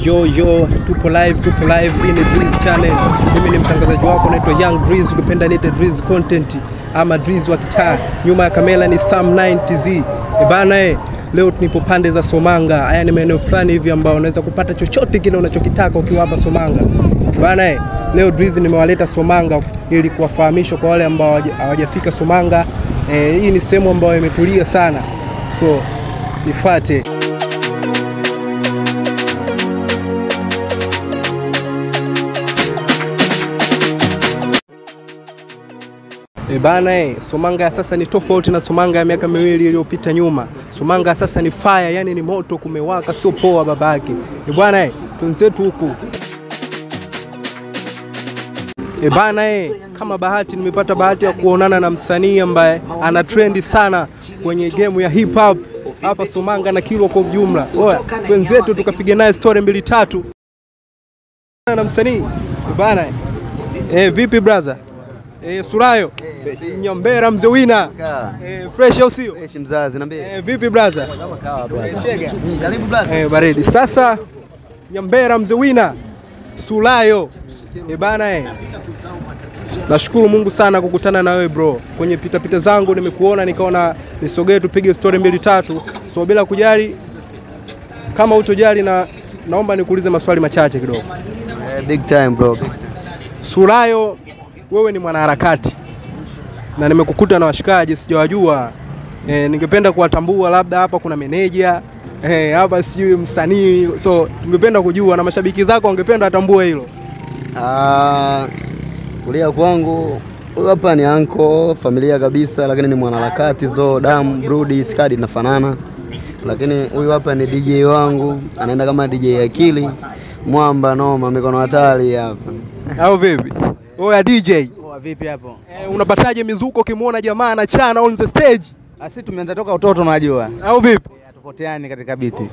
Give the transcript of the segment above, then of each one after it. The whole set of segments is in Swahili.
Yo yo, tupo live, tupo live. Hii ni Drizz Channel. Mimi ni mtangazaji wako naitwa Young Drizz, ukipenda niite Drizz Content ama Drizz wa kitaa. Nyuma ya kamera ni Sam 9TZ. E bana leo nipo pande za Somanga. Haya ni maeneo fulani hivi ambao unaweza kupata chochote kile unachokitaka ukiwa hapa Somanga. Bana leo Drizz nimewaleta Somanga ili kuwafahamisha kwa wale ambao hawajafika Somanga. Hii ni sehemu ambayo imetulia sana. So nifuate. Bana Somanga ya sasa ni tofauti na Somanga ya miaka miwili iliyopita nyuma. Somanga ya sasa ni fire, yani ni moto, kumewaka, sio poa babake. Bana tunzetu huku. Bana kama bahati nimepata bahati ya kuonana na msanii ambaye ana trendi sana kwenye game ya hip hop hapa Somanga na Kilwa kwa ujumla. Oya, wenzetu tukapiga naye story mbili tatu na msanii. Bana vipi brother? Sulayo Nyambera mzee wina. Fresh au sio? Fresh mzazi niambie. Vipi brother? Kama kawa brother. Chega. Karibu brother. Baridi. Sasa Nyambera mzee wina Sulayo. Bana nashukuru Mungu sana kukutana na wewe bro. Kwenye pita pita zangu nimekuona nikaona nisogee tupige story mbili tatu. So bila kujali kama hutojali na naomba nikuulize maswali machache kidogo. Big time bro. Sulayo, wewe ni mwanaharakati na nimekukuta na washikaji sijawajua. Ningependa kuwatambua, labda hapa kuna meneja, hapa sijui msanii. So ningependa kujua na mashabiki zako wangependa watambue hilo. Kulia kwangu huyu hapa ni anko, familia kabisa, lakini ni mwanaharakati, zo damu, brudi, itikadi inafanana. Lakini huyu hapa ni DJ wangu, anaenda kama DJ Akili, mwamba noma, mikono hatari hapa. Au vipi? Oya DJ. Oya vipi hapo? Unapataje mizuko ukimuona jamaa anachana on the stage? Asi tumeanza toka utoto unajua. Au vipi? Hatupoteani katika biti.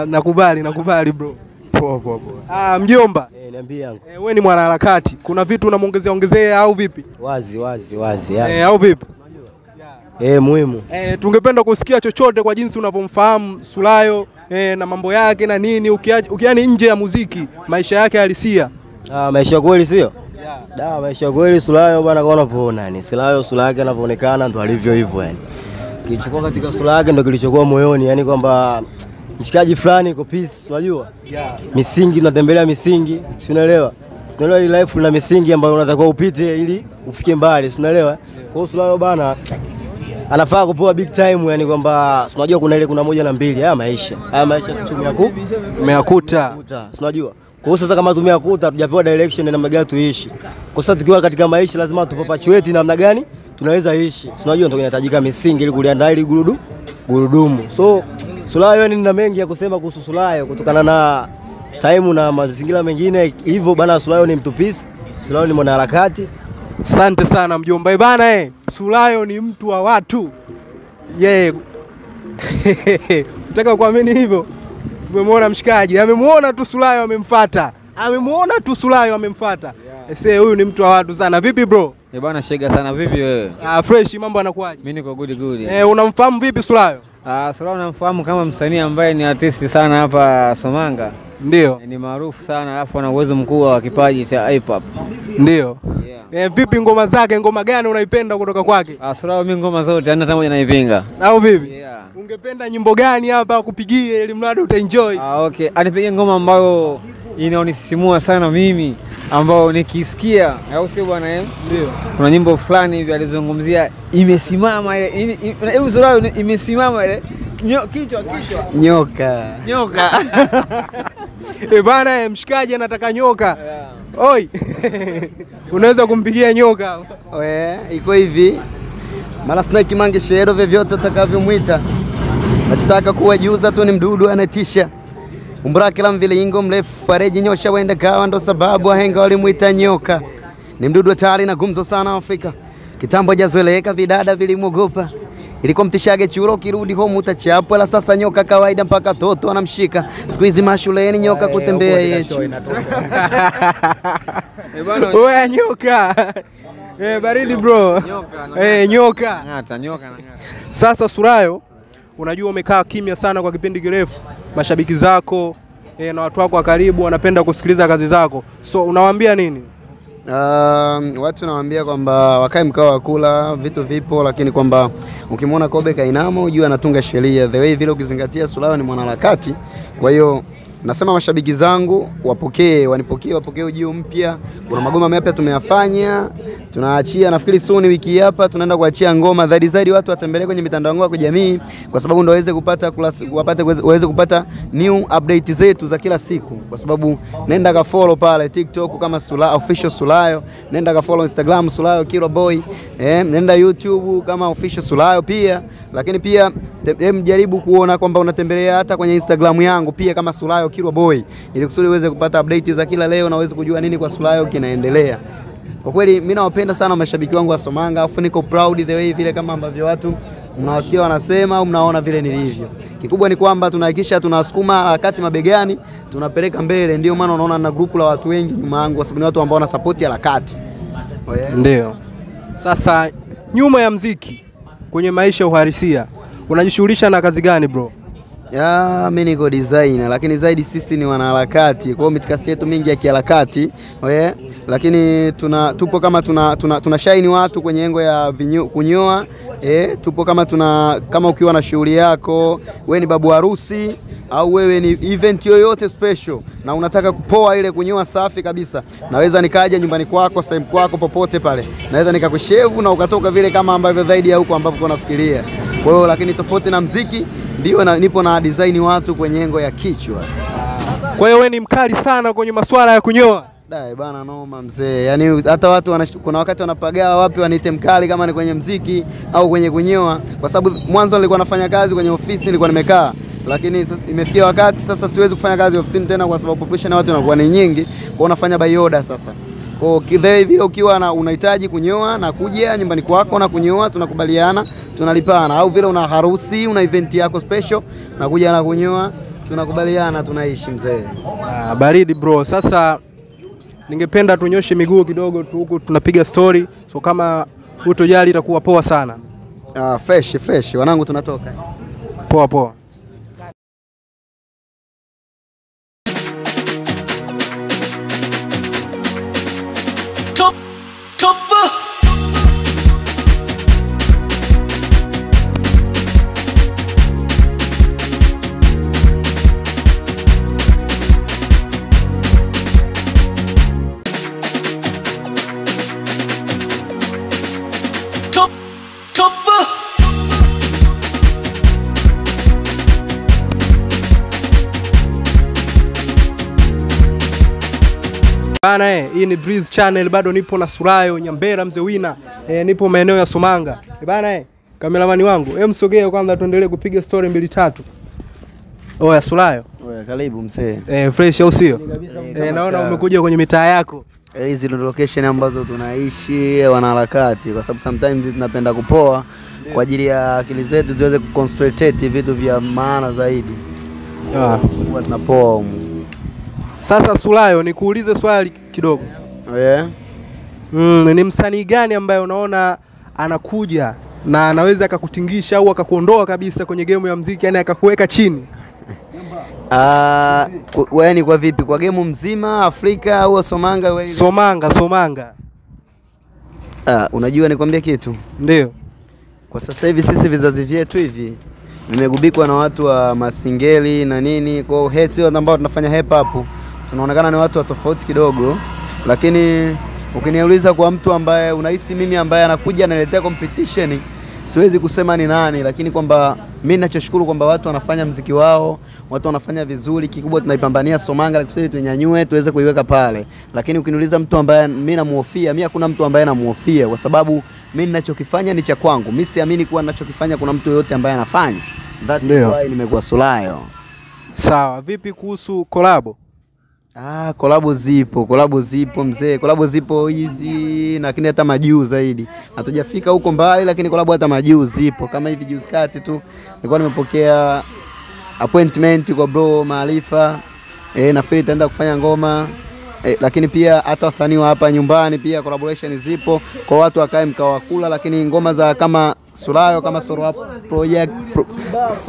Nakubali, nakubali bro. Poa poa poa. Mjomba. Niambie yangu. Wewe ni mwanaharakati. Kuna vitu unamuongezea ongezea au vipi? Wazi wazi wazi. Au vipi? Muhimu. Tungependa kusikia chochote kwa jinsi unavyomfahamu Sulayo na mambo yake na nini, ukiani nje ya muziki, maisha yake halisia. Maisha kweli sio? Da, maisha kweli Sulayo bwana, kwa unavyoona yani. Sulayo sura yake anavyoonekana ndo alivyo hivyo yani. Kilichokuwa katika sura yake ndo kilichokuwa moyoni, yani kwamba mshikaji fulani iko peace, unajua? Misingi tunatembelea misingi, si unaelewa? Tunaelewa ile life na misingi ambayo unatakiwa upite ili ufike mbali, si unaelewa? Kwa hiyo Sulayo bana anafaa kupewa big time, yani kwamba unajua kuna ile kuna moja na mbili, haya maisha. Haya maisha tumeyakuta. Unajua? Kwa hiyo sasa kama tumeyakuta tujapewa direction na namna gani tuishi. Kwa sasa tukiwa katika maisha lazima tupapachueti namna gani tunaweza ishi. Unajua ndio inahitajika misingi ili kuliandaa ili gurudumu. So Sulayo nina mengi ya kusema kuhusu Sulayo kutokana na time na mazingira mengine hivyo bana. Sulayo ni mtu peace, Sulayo ni mwanaharakati. Asante sana mjomba. Bana Sulayo ni mtu wa watu. Yeye unataka kuamini hivyo? Umemwona mshikaji, amemuona tu Sulayo amemfuata. Amemuona tu Sulayo amemfuata. Ese huyu ni mtu wa watu sana. Vipi bro? Bana shega sana, vipi wewe? Fresh, mambo yanakuaje? Mimi niko good good. Unamfahamu vipi Sulayo? Sulayo namfahamu kama msanii ambaye ni artist sana hapa Somanga. Ndio. Ni maarufu sana, alafu ana uwezo mkubwa wa kipaji cha hip hop. Ndio. Vipi ngoma zake, ngoma gani unaipenda kutoka kwake? Sulayo mimi ngoma zote, hata moja naipinga. Au vipi? Ungependa nyimbo gani hapa akupigie ili mradi utaenjoy? Okay, anipigie ngoma ambayo inaonisisimua sana mimi, ambayo nikisikia, au sio bwana? Ndio. Kuna nyimbo fulani hivi alizungumzia imesimama ile, hebu Sulayo imesimama ile kichwa kichwa. Nyoka. Nyoka. Bana mshikaji anataka nyoka. Oi. Unaweza kumpigia nyoka? Iko hivi. Mara snake mange shero vyovyote utakavyomuita. Nachotaka kuwajuza tu ni mdudu anatisha. Umbra kila mvilingo mrefu fareji nyosha wenda kawa ndo sababu wahenga walimuita nyoka. Ni mdudu hatari na gumzo sana Afrika. Kitambo hajazoeleka vidada vilimwogopa. Ilikuwa mtishage churo kirudi home utachapwa, la sasa nyoka kawaida mpaka toto anamshika. Siku hizi mashuleni nyoka kutembea yetu. Oya nyoka. Baridi bro. Nyoka. Ngata nyoka na ngata. Sasa Sulayo, unajua umekaa kimya sana kwa kipindi kirefu. Mashabiki zako na watu wako wa karibu wanapenda kusikiliza kazi zako. So unawaambia nini? Watu nawaambia kwamba wakae mkao wa kula, vitu vipo, lakini kwamba ukimwona Kobe kainama ujue anatunga sheria. The way vile ukizingatia Sulayo ni mwanaharakati. Kwa hiyo nasema mashabiki zangu wapokee, wanipokee, wapokee ujio mpya. Kuna magoma mapya tumeyafanya, tunaachia nafikiri soon wiki hapa tunaenda kuachia ngoma zaidi zaidi. Watu watembelee kwenye mitandao yangu ya kijamii kwa sababu ndio waweze kupata waweze kupata new update zetu za kila siku, kwa sababu nenda ka follow pale TikTok kama Sulayo official Sulayo, nenda ka follow Instagram Sulayo Kilo Boy, nenda YouTube kama official Sulayo pia, lakini pia mjaribu kuona kwamba unatembelea hata kwenye Instagram yangu pia kama Sulayo Kilo Boy, ili kusudi uweze kupata update za kila leo na uweze kujua nini kwa Sulayo kinaendelea. Kwa kweli mimi nawapenda sana mashabiki wangu wa Somanga, afu niko proud the way vile kama ambavyo watu mnawasikia wanasema au mnaona vile nilivyo. Kikubwa ni kwamba tunahakikisha tunasukuma harakati mabegani, tunapeleka mbele. Ndio maana unaona na group la watu wengi nyuma yangu, kwa sababu ni watu ambao wana support harakati. Ndio. Sasa nyuma ya mziki kwenye maisha uhalisia unajishughulisha na kazi gani bro? Ya, mimi niko designer, lakini zaidi sisi ni wanaharakati. Kwa hiyo mitikasi yetu mingi ya kiharakati, lakini tupo kama tuna shine watu kwenye engo ya kunyoa. Tupo kama kama ukiwa na shughuli yako, wewe ni babu harusi au wewe ni event yoyote special na unataka kupoa ile kunyoa safi kabisa, naweza nikaja nyumbani kwako, time kwako, popote pale. Naweza nikakushevu na ukatoka vile kama ambavyo zaidi ya huko ambapo unafikiria. Kwa hiyo lakini tofauti na mziki ndio nipo na design watu kwenye engo ya kichwa. Kwa hiyo wewe ni mkali sana kwenye masuala ya kunyoa. Dai bana, noma mzee. Yaani hata watu kuna wakati wanapagawa wapi waniite mkali kama ni kwenye mziki au kwenye kunyoa, kwa sababu mwanzo nilikuwa nafanya kazi kwenye ofisi, nilikuwa nimekaa. Lakini imefikia wakati sasa siwezi kufanya kazi ofisini tena kwa sababu population ya watu inakuwa ni nyingi. Kwa hiyo nafanya by order sasa. Kwa hiyo vile ukiwa unahitaji kunyoa na kuja nyumbani kwako na kunyoa, tunakubaliana, tunalipana. Au vile una harusi, una event yako special na kuja na kunyoa, tunakubaliana, tunaishi mzee. Baridi bro. Sasa ningependa tunyoshe miguu kidogo tu huku tunapiga story. So kama hutojali itakuwa poa sana. Fresh fresh wanangu, tunatoka. Poa poa. Bana, hii ni Drizzy Channel, bado nipo na Sulayo Nyambera mzee Wina. Nipo maeneo ya Somanga. Bana, kameramani wangu, msogee kwanza tuendelee kupiga story mbili tatu. Oya Sulayo. Oya, karibu mzee. Fresh au sio? Naona umekuja kwenye mitaa yako. Hizi ndio location ambazo tunaishi wanaharakati, kwa sababu sometimes tunapenda kupoa kwa ajili ya akili zetu ziweze kuconcentrate vitu vya maana zaidi. Huwa tunapoa humu. Sasa Sulayo, nikuulize swali kidogo. Ni msanii gani ambaye unaona anakuja na anaweza akakutingisha au akakuondoa kabisa kwenye game ya muziki, yani akakuweka chini? Wewe ni kwa vipi? Kwa game mzima Afrika au Somanga wewe? Somanga, Somanga. Unajua nikwambia kitu? Ndio. Kwa sasa hivi sisi vizazi vyetu hivi vimegubikwa na watu wa masingeli na nini. Kwa hiyo hate ambao tunafanya hip hop tunaonekana ni watu wa tofauti kidogo. Lakini ukiniuliza kwa mtu ambaye unahisi mimi ambaye anakuja analetea competition, siwezi kusema ni nani, lakini kwamba mimi ninachoshukuru kwamba watu wanafanya mziki wao, watu wanafanya vizuri. Kikubwa tunaipambania Somanga kusudi tunyanyue tuweze kuiweka pale. Lakini ukiniuliza mtu ambaye mimi namuhofia, mimi hakuna mtu ambaye namuhofia, kwa sababu mimi ninachokifanya ni cha kwangu. Mimi siamini kuwa ninachokifanya kuna mtu yoyote ambaye anafanya. That's why nimekuwa Sulayo. Sawa, vipi kuhusu collab? Collab zipo, collab zipo mzee, collab zipo hizi, lakini hata majuu zaidi. Hatujafika huko mbali, lakini collab hata majuu zipo. Kama hivi juzi kati tu nilikuwa nimepokea appointment kwa bro Maarifa. Nafikiri itaenda kufanya ngoma. Lakini pia hata wasanii wa hapa nyumbani pia collaboration zipo kwa watu wakae mkao wa kula, lakini ngoma za kama Sulayo kama solo project,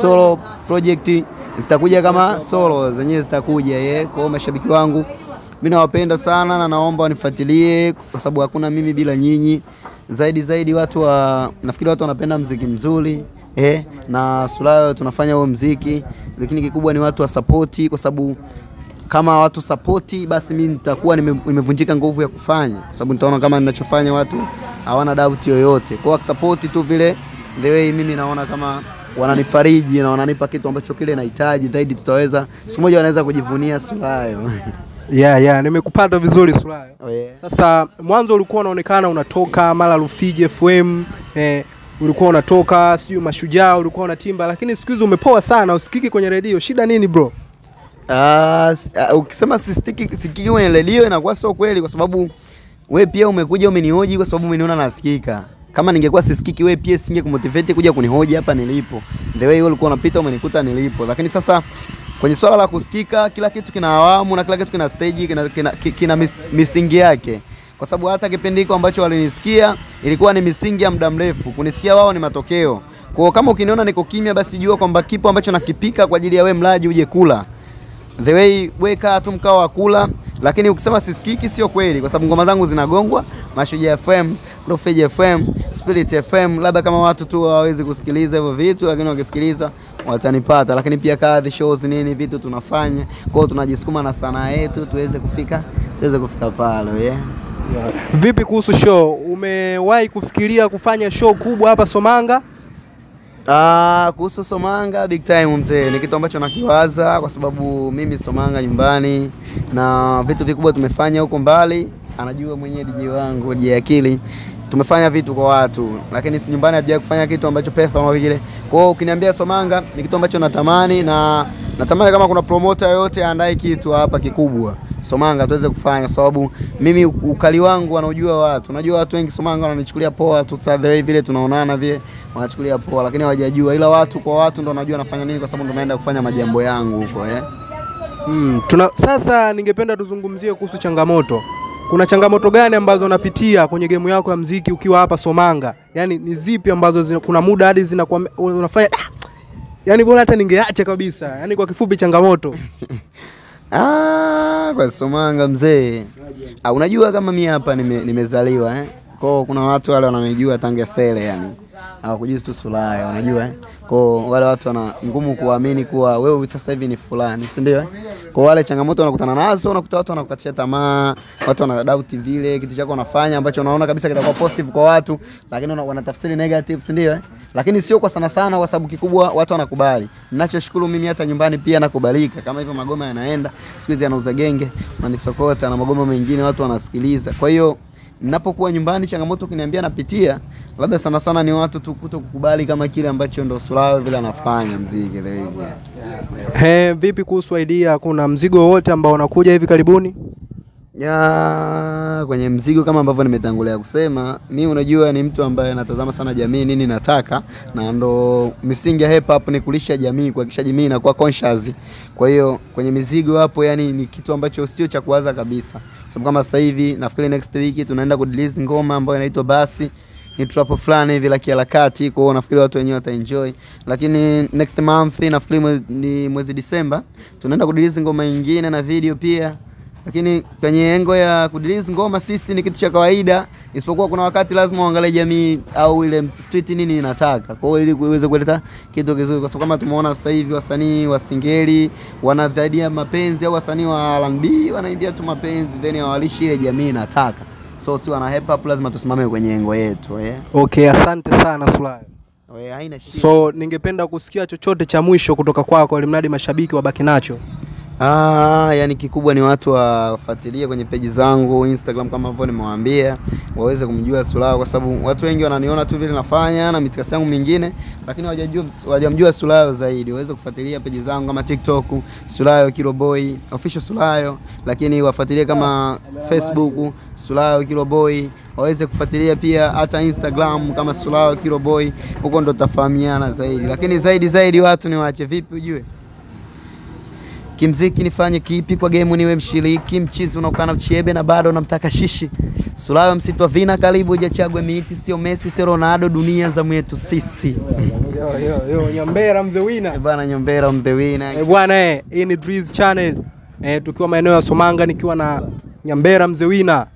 solo project zitakuja kama solo zenyewe zitakuja. Kwa hiyo mashabiki wangu mimi nawapenda sana na naomba wanifuatilie kwa sababu hakuna mimi bila nyinyi. Zaidi watu wa nafikiri watu wanapenda muziki mzuri na Sulayo tunafanya huo muziki, lakini kikubwa ni watu wa support, kwa sababu kama watu support basi mimi nitakuwa nimevunjika nguvu ya kufanya, kwa sababu nitaona kama ninachofanya watu hawana doubt yoyote. Kwa support tu vile the way mimi naona kama wananifariji na wananipa kitu ambacho kile nahitaji zaidi, tutaweza siku moja wanaweza kujivunia Sulayo. Yeah, nimekupata vizuri Sulayo. Oh, yeah. Sasa mwanzo ulikuwa unaonekana unatoka mara Rufiji FM, ulikuwa unatoka sijui Mashujaa, ulikuwa unatimba, lakini siku hizi umepoa sana, usikiki kwenye redio. Shida nini bro? Ukisema sisikiki kwenye redio inakuwa sio kweli, kwa sababu wewe pia umekuja umenihoji kwa sababu umeniona nasikika. Kama ningekuwa sisikiki wewe pia singekumotivate kuja kunihoji hapa nilipo. The way wewe ulikuwa unapita umenikuta nilipo. Lakini sasa kwenye swala la kusikika, kila kitu kina awamu na kila kitu kina stage, kina misingi yake. Kwa sababu hata kipindi hiko ambacho walinisikia ilikuwa ni misingi ya muda mrefu. Kunisikia wao ni matokeo. Kwa hiyo kama ukiniona niko kimya basi jua kwamba kipo ambacho nakipika kwa ajili ya wewe mlaji uje kula. The way weka tu mkao wa kula, lakini ukisema sisikiki sio kweli, kwa sababu ngoma zangu zinagongwa Mashujaa FM, Rufiji FM, Spirit FM, labda kama watu tu hawawezi kusikiliza hivyo vitu, lakini wakisikiliza watanipata. Lakini pia kadhi shows nini vitu tunafanya, kwa hiyo tunajisukuma na sanaa yetu tuweze kufika pale. Yeah. Vipi kuhusu show? Umewahi kufikiria kufanya show kubwa hapa Somanga? Kuhusu Somanga big time mzee, ni kitu ambacho nakiwaza kwa sababu mimi Somanga nyumbani na vitu vikubwa tumefanya huko mbali, anajua mwenyewe DJ wangu DJ Akili, tumefanya vitu kwa watu, lakini si nyumbani hatujawahi kufanya kitu ambacho pesa au vile. Kwa hiyo ukiniambia Somanga ni kitu ambacho natamani, na natamani kama kuna promoter yote aandae kitu hapa kikubwa Somanga tuweze kufanya, sababu mimi ukali wangu wanaujua watu. Unajua watu wengi Somanga wananichukulia poa tu, sasa the way vile tunaonana vile wanachukulia poa, lakini hawajajua, ila watu kwa watu ndo wanajua nafanya nini, kwa sababu ndo naenda kufanya majambo yangu huko. Sasa ningependa tuzungumzie kuhusu changamoto. Kuna changamoto gani ambazo unapitia kwenye game yako ya muziki ukiwa hapa Somanga? Yaani ni zipi ambazo kuna muda hadi zinakuwa unafanya yaani bora hata ningeacha kabisa. Yaani kwa kifupi changamoto. Kwa Somanga mzee. Unajua kama mimi hapa nimezaliwa Kwa kuna watu wale wananijua tangu sele yani. Hawakujui tu Sulayo, unajua Kwa wale watu wana ngumu kuamini kuwa wewe sasa hivi ni fulani, si ndio? Kwa wale changamoto wanakutana nazo, unakuta watu wanakukatisha tamaa, watu wana doubt vile kitu chako unafanya ambacho unaona kabisa kitakuwa positive kwa watu, lakini wanatafsiri negative, si ndio? Lakini sio kwa sana sana, kwa sababu kikubwa watu wanakubali. Ninachoshukuru mimi hata nyumbani pia nakubalika. Kama hivyo magoma yanaenda, siku hizi yanauza genge, wanisokota na magoma mengine watu wanasikiliza. Kwa hiyo ninapokuwa nyumbani changamoto ukiniambia napitia, labda sana sana ni watu tu kutokukubali kama kile ambacho ndo Sulayo vile anafanya muziki vile hivi. Vipi kuhusu idea, kuna mzigo wote ambao unakuja hivi karibuni? Ya, kwenye mzigo kama ambavyo nimetangulia kusema, mimi unajua ni mtu ambaye natazama sana jamii nini nataka, na ndo misingi ya hip hop ni kulisha jamii, kuhakikisha jamii inakuwa conscious. Kwa hiyo kwenye mizigo hapo yani ni kitu ambacho sio cha kuwaza kabisa. Sababu kama sasa hivi nafikiri next week tunaenda ku release ngoma ambayo inaitwa Basi, ni trap fulani hivi la kiharakati, kwa hiyo nafikiri watu wenyewe wataenjoy. Lakini next month nafikiri ni mwezi Disemba tunaenda ku release ngoma nyingine na video pia. Lakini kwenye engo ya ku-release ngoma sisi ni kitu cha kawaida, isipokuwa kuna wakati lazima uangalie jamii au ile street nini inataka. Kwa hiyo ili uweze kuleta kitu kizuri, kwa sababu kama tumeona sasa hivi wasanii wa singeli wanadhaidia mapenzi au wasanii wa R&B wanaimbia tu mapenzi, then hawalishi ile jamii inataka. So si wana hip hop lazima tusimame kwenye engo yetu. Okay, asante sana Sulayo. Haina shida. So ningependa kusikia chochote cha mwisho kutoka kwako ili mradi mashabiki wabaki nacho. Yani kikubwa ni watu wafuatilie kwenye page zangu Instagram kama ambavyo nimewaambia, waweze kumjua Sulayo, kwa sababu watu wengi wananiona tu vile nafanya na mitikasi yangu mingine, lakini hawajamjua Sulayo zaidi. Waweze kufuatilia page zangu kama TikTok Sulayo Kilo Boy official Sulayo, lakini wafuatilie kama Facebook Sulayo Kilo Boy, waweze kufuatilia pia hata Instagram kama Sulayo Kilo Boy, huko ndo tafahamiana zaidi. Lakini zaidi watu ni waache vipi ujue? Kimziki nifanye kipi kwa game niwe mshiriki? Mchizi unaokana uchebe na bado namtaka shishi. Sulayo msitu wa vina karibu hujachagwe miti, sio Messi sio Ronaldo, dunia zamu yetu sisi. Yo, yo, yo, Nyambera mzee Wina. Eh bwana, Nyombera mzee Wina. Eh bwana, hii ni Drizz Channel. Tukiwa maeneo ya Somanga nikiwa na Nyambera mzee Wina.